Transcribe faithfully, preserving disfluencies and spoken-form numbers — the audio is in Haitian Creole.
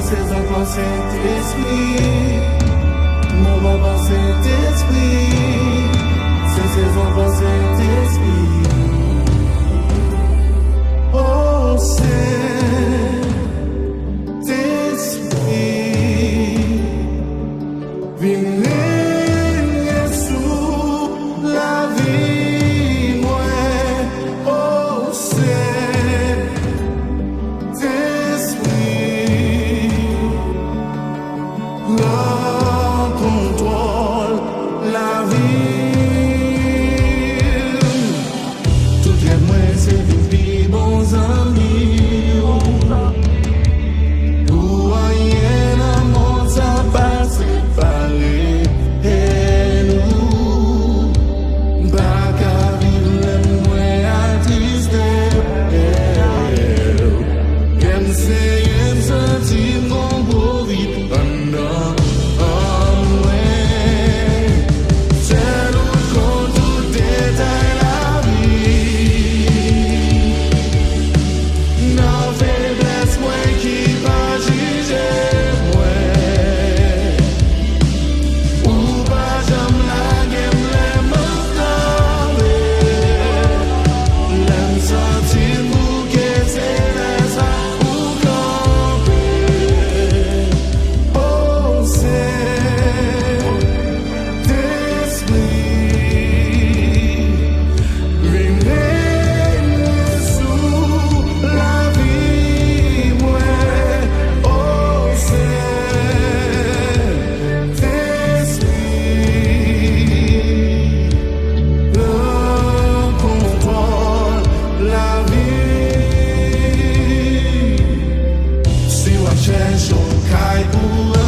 Sezon pa Sentespri, moman pa Sentespri, se sezon pa Sentespri. O Sentespri, vin renye sou lavi mwen, o Sentespri, pran kontwòl lavi m. Tout rèv mwen se vin pi bon zanmi w. Pou anyen nan mond sa pa separe nou. M pa ka viv lè mwen atriste. Lè m sere m santi m gon gwo vid anndan an mwen. Sèl ou konn tout detay lavi. Nan feblès mwen ki pa jije mwen. Ou pa janm lage m lè m ap kanpe. Lè m santi m bouke, se lè sa ou kanpe. O Sentespri, vin renye sou lavi mwen. O Sentespri, pran kontwòl lavi m. Si w ap chèche yon kay pou